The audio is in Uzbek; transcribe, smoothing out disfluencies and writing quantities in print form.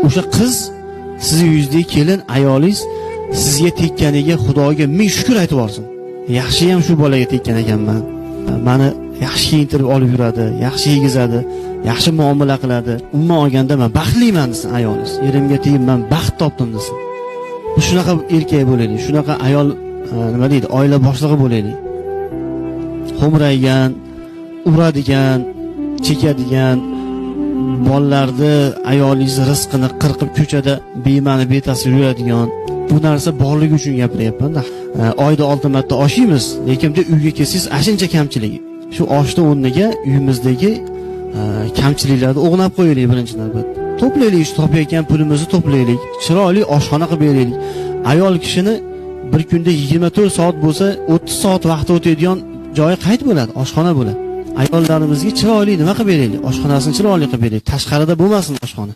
O'sha qiz, sizni uyingizdagi kelin, ayolingiz sizga tekkaniga Xudoga ming shukur aytib yuborsin. Yaxshiyam shu bolaga tekkan ekanman. Mani yaxshi kiyintirib olib yuradi, yaxshi yegizadi, yaxshi muomala qiladi. Umuman olganda man baxtliman desin ayolingiz. Erimga tegib man baxt topdim desin. Biz shunaqa erkak bo'laylik, shunaqa ayol, nima deydi, oila boshlig'i bo'laylik. Xo'mraygan, uradigan, chekadigan, bolalarni, ayolingizni rizqini qirqib ko'chada bema'ni betasi yuradigan, bu narsa borligi uchun gapiryapman-da. Oyda 6 marta osh yeymiz, lekin bunday uyga kelsangiz ashuncha kamchilik. Shu oshni o'rniga uyimizdagi kamchiliklarni o'g'nab qo'yaylik birinchi navbatda. To'playlik, shu topayotgan pulimizni to'playlik, chiroyli oshxona qilib beraylik. Ayol kishini bir kunda 24 soat bo'lsa, 30 soat vaqti o'tadigan joyi qayt bo'ladi? Oshxona bo'ladi. Ayollarimizga chiroyli nima qilib beraylik? Oshxonasini chiroyli qilib beraylik. Tashqarida bo'lmasin oshxona.